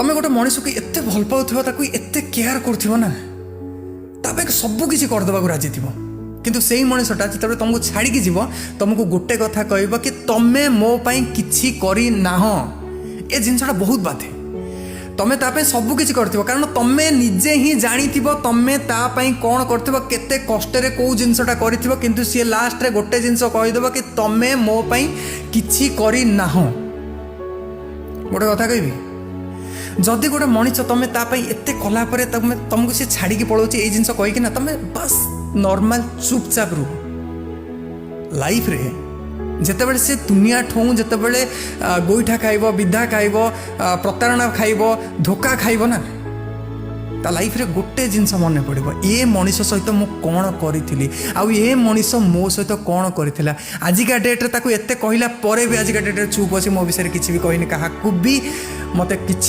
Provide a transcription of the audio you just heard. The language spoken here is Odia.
ତମେ ଗୋଟେ ମଣିଷକୁ ଏତେ ଭଲ ପାଉଥିବ, ତାକୁ ଏତେ କେୟାର କରୁଥିବ ନା, ତା ପାଇଁ ସବୁ କିଛି କରିଦେବାକୁ ରାଜି ଥିବ। କିନ୍ତୁ ସେଇ ମଣିଷଟା ଯେତେବେଳେ ତୁମକୁ ଛାଡ଼ିକି ଯିବ, ତୁମକୁ ଗୋଟେ କଥା କହିବ କି ତମେ ମୋ ପାଇଁ କିଛି କରିନାହଁ। ଏ ଜିନିଷଟା ବହୁତ ବାଧେ। ତମେ ତା ପାଇଁ ସବୁ କିଛି କରିଥିବ, କାରଣ ତମେ ନିଜେ ହିଁ ଜାଣିଥିବ ତମେ ତା ପାଇଁ କ'ଣ କରିଥିବ, କେତେ କଷ୍ଟରେ କେଉଁ ଜିନିଷଟା କରିଥିବ। କିନ୍ତୁ ସିଏ ଲାଷ୍ଟରେ ଗୋଟେ ଜିନିଷ କହିଦେବ କି ତମେ ମୋ ପାଇଁ କିଛି କରିନାହଁ। ଗୋଟେ କଥା କହିବି, ଯଦି ଗୋଟେ ମଣିଷ ତମେ ତା ପାଇଁ ଏତେ କଲା ପରେ ତମକୁ ସେ ଛାଡ଼ିକି ପଳାଉଛି ଏଇ ଜିନିଷ କହିକି ନା, ତମେ ବାସ୍ ନର୍ମାଲ ଚୁପଚାପ ରୁହ। ଲାଇଫରେ ଯେତେବେଳେ ସେ ଦୁନିଆ ଠୁଁ ଯେତେବେଳେ ଗୋଇଠା ଖାଇବ, ବିଧା ଖାଇବ, ପ୍ରତାରଣା ଖାଇବ, ଧୋକା ଖାଇବ ନା, ତା ଲାଇଫରେ ଗୋଟେ ଜିନିଷ ମନେ ପଡ଼ିବ, ଏ ମଣିଷ ସହିତ ମୁଁ କ'ଣ କରିଥିଲି ଆଉ ଏ ମଣିଷ ମୋ ସହିତ କ'ଣ କରିଥିଲା। ଆଜିକା ଡେଟ୍ରେ ତାକୁ ଏତେ କହିଲା ପରେ ବି ଆଜିକା ଡେଟ୍ରେ ଚୁପ୍ ଅଛି, ମୋ ବିଷୟରେ କିଛି ବି କହିନି କାହାକୁ ବି, ମୋତେ କିଛି